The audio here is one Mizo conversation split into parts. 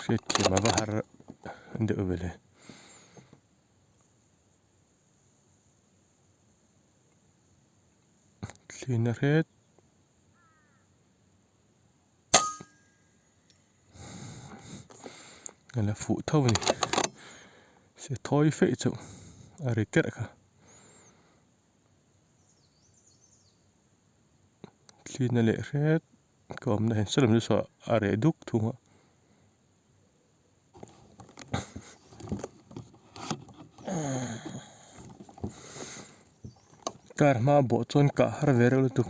Hriatthiam a va har deuh vele. Thlina hret. A la fuh tho a ni. Se thawi feih chu a ri kerh kha. Thlina leh hret ka awmna hian saw lam chu saw a reh duk thung a. Car hma bawh chuan kah har ve reuh lutuk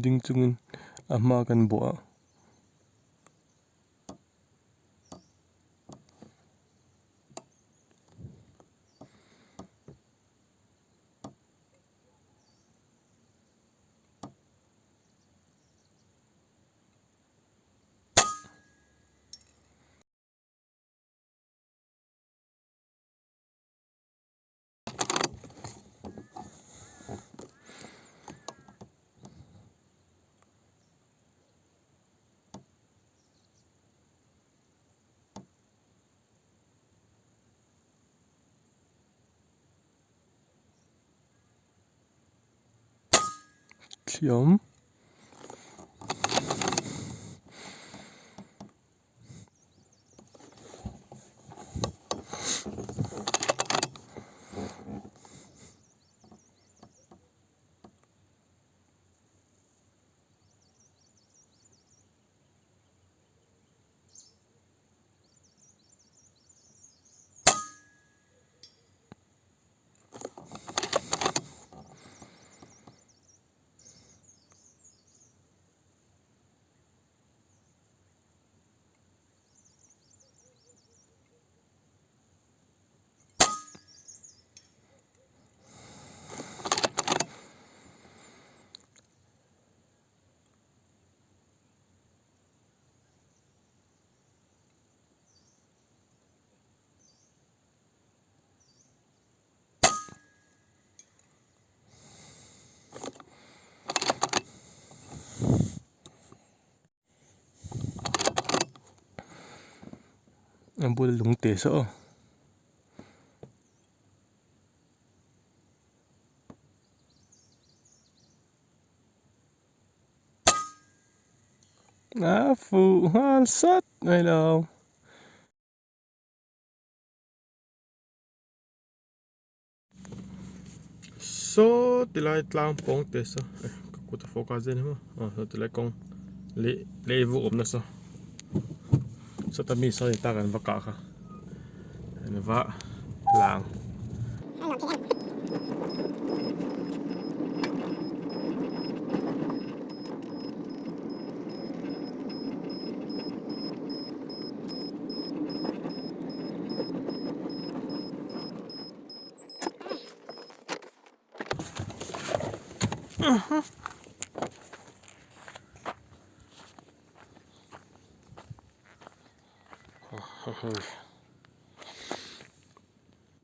ding chungin a hma kan bawh a. Thiam. A bula lung te saw aw. A fuh nghal sat mai lo. Saw tilai tlang pawng te saw eh ka kut a focus daih a ni maw aw saw tilai kawng leh lei vuk awmna saw sawta mi saw ni tak an va kah kha an va lang.